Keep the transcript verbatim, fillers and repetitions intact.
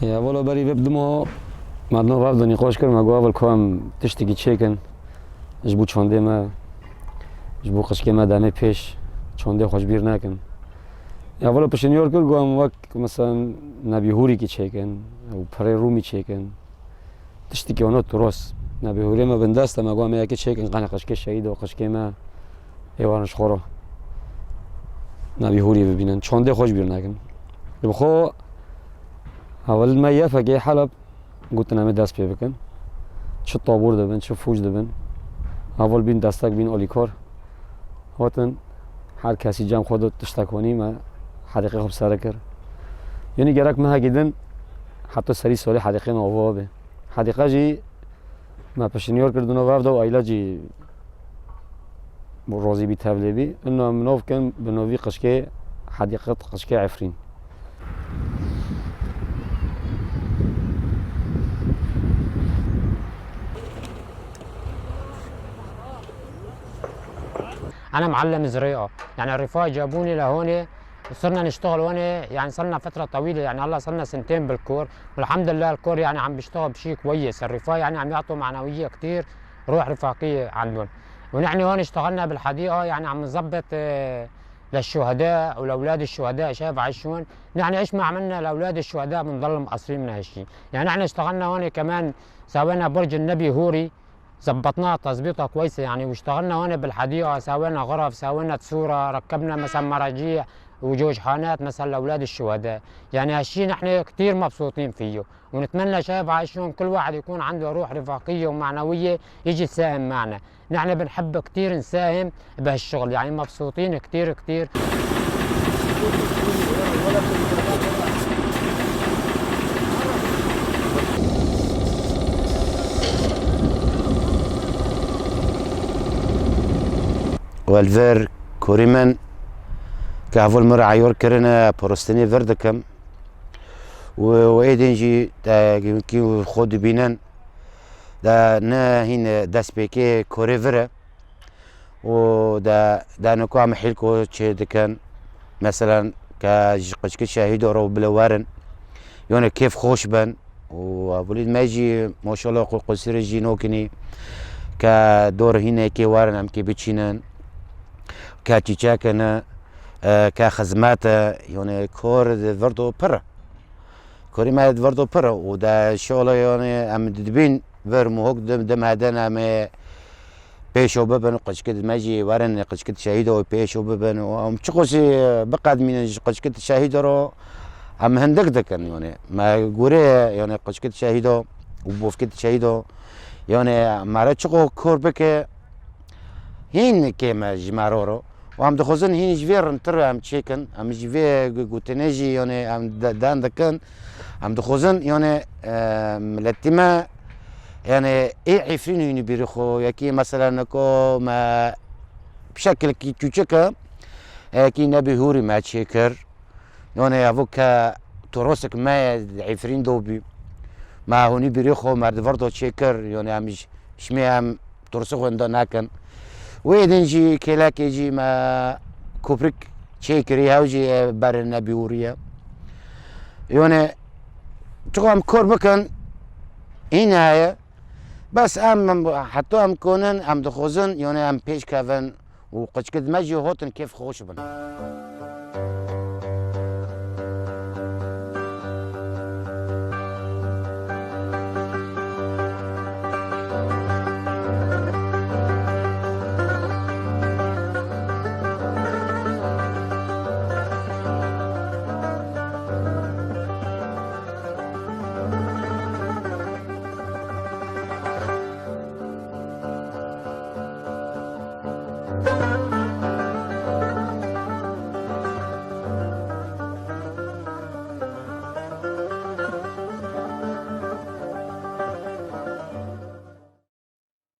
Ya wala berî vê bi dima me di nav hev de nîqaş kir, me got, "Heval, ka em tiştekî çêkin ji bo çandê me, ji bo qicikê me demê pêş, çandê xwe ji bîr nekin." Ya wala pişinyar kir, got, "Em wek, mesela, Nebî Hûrîkî çêkin û Pirê Rûmî çêkin." Tiştekî wana turos. Nebî Hûrê me bindest e, me got, "Em ê yekê çêkin, qene qicikê şehîd û qicikê me ê werin ji xwe re Nebî Hûrî bibînin. Çandê xwe ji bîr nekin." Bi xwe hevalên me yê fekê Heleb gotin, "Em ê dest pê bikin." Çi tabûr dibin, çi fûj dibin. Heval bîn destek, bîn alîkar. Hatin, her kesî cem xwe da tiştek wanî, me hedîqê xwe bi ser kir. Yanî gerek me hegî din heta serî salê hedîqê me ava be. Hedîqe jî me pişinyar kir di nav hev de û Eyla jî razî bî, tevlê bî. Inna em nav kin bi navî qicikê hedîqet qicikê Efrîn. أنا معلم زراعة، يعني الرفاق جابوني لهون وصرنا نشتغل هون، يعني صرنا فترة طويلة، يعني هلا صرنا سنتين بالكور، والحمد لله الكور يعني عم بيشتغل بشي كويس، الرفاق يعني عم يعطوا معنوية كتير، روح رفاقية عندهم. ونحن هون اشتغلنا بالحديقة، يعني عم نظبط، آه، للشهداء ولأولاد الشهداء، شايف عايشون؟ نحن إيش ما عملنا لأولاد الشهداء بنضل مقصرين من هالشي. يعني نحن اشتغلنا هون كمان، سوينا برج النبي هوري، زبطناها تزبيطة كويسة يعني، واشتغلنا هون بالحديقة، سوينا غرف، سوينا تصورة، ركبنا مثلًا مراجيح وجوجحانات مثلًا لأولاد الشهداء. يعني هالشي نحن كتير مبسوطين فيه، ونتمنى شباب عايشون كل واحد يكون عنده روح رفاقية ومعنوية يجي يساهم معنا. نحن بنحب كتير نساهم بهالشغل، يعني مبسوطين كتير كتير. Welver korî min ke heval min re eyar kirine, parastinê vir dikim. Û, û êdîn jî te kî xwe dibînin, de ne hîn destpêkê korê vir e. Û de, de nika em hîlko çê dikin. Meselen, ke ji qicikê şehîdo re bile werin. Yone kêf xweş bin. Û hevalî me jî, maşallah, qu-, qusirê jî nokinî. Ke dor hînekê werin, em kê biçînin. Ke çîçek in, e, ke xizmet e. Yone kor di vir do pir e. Korî me di vir do pir e û de şola, yani, em dibîn vir muhok dim, dim hedin em ê pêşo bibin, qicikit me jî werin, qicikit şehîdo pêşo bibin û em çiqosî biqedmînin ji qicikit şehîdo ro em hindik dikin, yani. Me gure, yani, qicikit şehîdo û bofkit şehîdo, yani, me re çiqo kor bike, hîn kêm e ji me ro ro. Û em dixwazin hîn ji vê rintir em çêkin, em ji vê gu-, gotinê jî, yani, em de-, den dikin. Em dixwazin, yani, e, miletî me, yani, ê Efrîn hînî bîrî xwe, yekî mesela niko me bi şekilkî çûçik e, yekî Nebî Hûrî me çêkir. Yani, evo ke torosik me Efrîn do bî. Me hûnî bîrî xwe me di vir do çêkir, yani, em ji, ji me em Tursik wenda nakin. Wê din jî kêlekê jî me koprik çêkirî, hew jî, e, berin Nebî Hûrî ye. Yone çiqo em kor bikin, hîn heye. Bes em, em, heta em konin, em dixwazin, yone em pêş kevin û qicikit me jî hotin kêf xweş bin.